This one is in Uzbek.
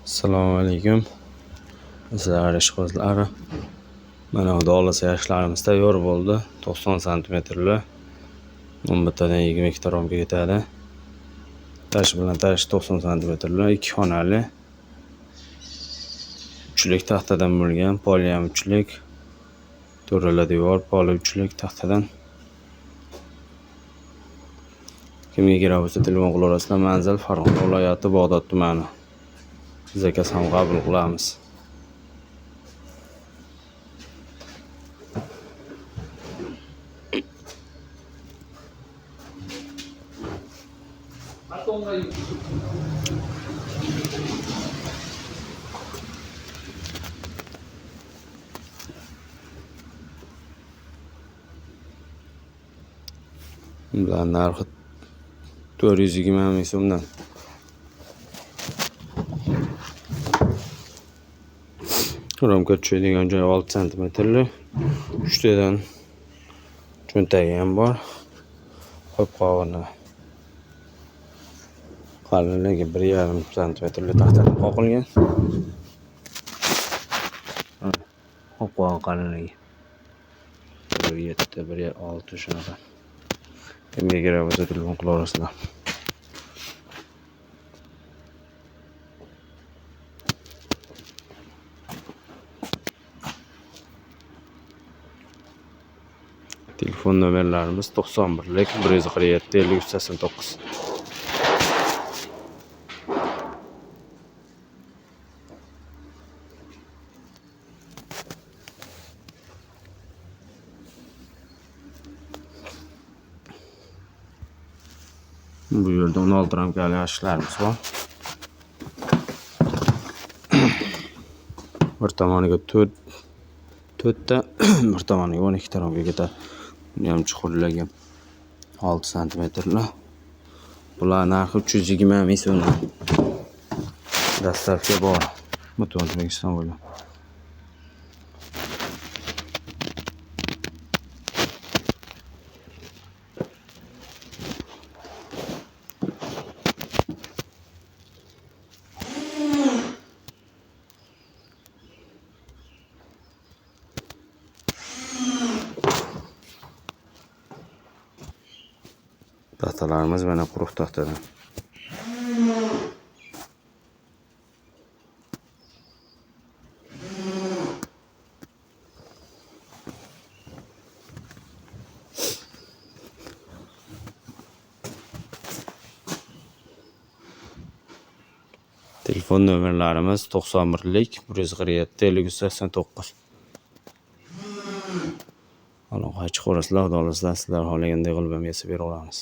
Assalomu alaykum. Sizlar ishqibozlari. Mana xudo xohlasa yoshlarimiz tayyor bo'ldi. 90 santimetrli. 11 tadan 22 ta romka ketadi. Tash bilan tash 90 santimetrli, 2 xonali. Uchlik taxtadan bo'lgan, poli ham uchlik. To'rala devor, poli uchlik taxtadan. Kimga kerak bo'lsa telefon qilaverasizlar. Manzil Farg'ona viloyati, Bag'dod tumani. Zakaz ham qabul qilamiz. Bular narxi 420 ming so'mdan. Romka tushadigan joyi 6 santimetrli. 3 tadan cho'ntagi ham bor. Qopqog'ini qalinligi 1,5 santimetrli taxtadan qoqilgan. Qopqog'i qalinligi 1.7, 1.6 shunaqa. Kimga kerak bo'lsa telefon qilaverasizlar. Telefon nomerlarimiz 91lik 147 53 89. Bu yerda 16 ramkali yashiklarimiz bor. Bir tomoniga 4 ta, bir tomoniga 12 ta ramka ketadi. Buni ham chuqurligi 6 santimetrli. Bular narxi 320 ming so'mdan. Dastavka bor. Butun O'zbekiston bo'ylab. Taxtalarimiz mana quruq taxtadan. Telefon nomerlarimiz 91lik 147 53 89. Aloqaga chiqaverasizlar, xudo xohlasa sizlar xohlaganday qilib ham yasab bera olamiz.